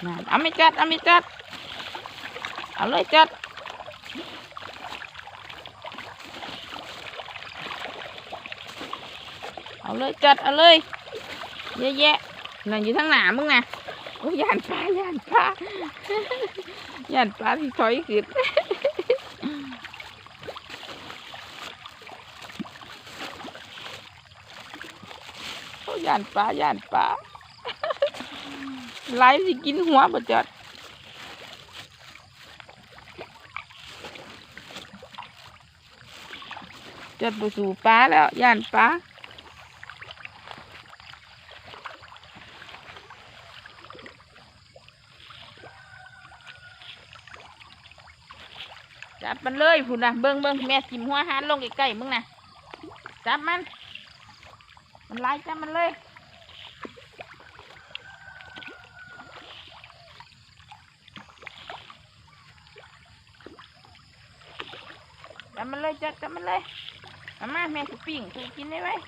ນັ້ນ ເອົາແມ່ຈັດ ເອົາແມ່ຈັດ ເອົາເລີຍຈັດ ເອົາເລີຍຈັດ ເອົາເລີຍ ເຍາະແຍະ ນັ້ນຢູ່ທາງໜ້າມຶງນະ. ໂອ້ຍ ຢ້ານປາ ຢ້ານປາ ຢ້ານປາຊິຖອຍຂຶ້ນ. ໂອ້ ຢ້ານປາ ຢ້ານປາ ຫຼາຍຊິກິນຫົວບໍ່ຈັດ. ຈັດບໍ່ສູ້ປາແລ້ວ ຢ້ານປາ. ຈັບມັນເລີຍພຸ້ນນະ ເບິ່ງ ເບິ່ງ ແມ່ຖິ້ມຫົວຫານລົງໃກ້ໆ ມຶງນະ ຈັບມັນ ມັນຫຼາຍ ຈັບມັນເລີຍ ຈັບມັນເລີຍ ຈັບ ຈັບມັນເລີຍ ເອົາມາ ແມ່ຊິປີ້ງສູ່ກິນໄວໆ.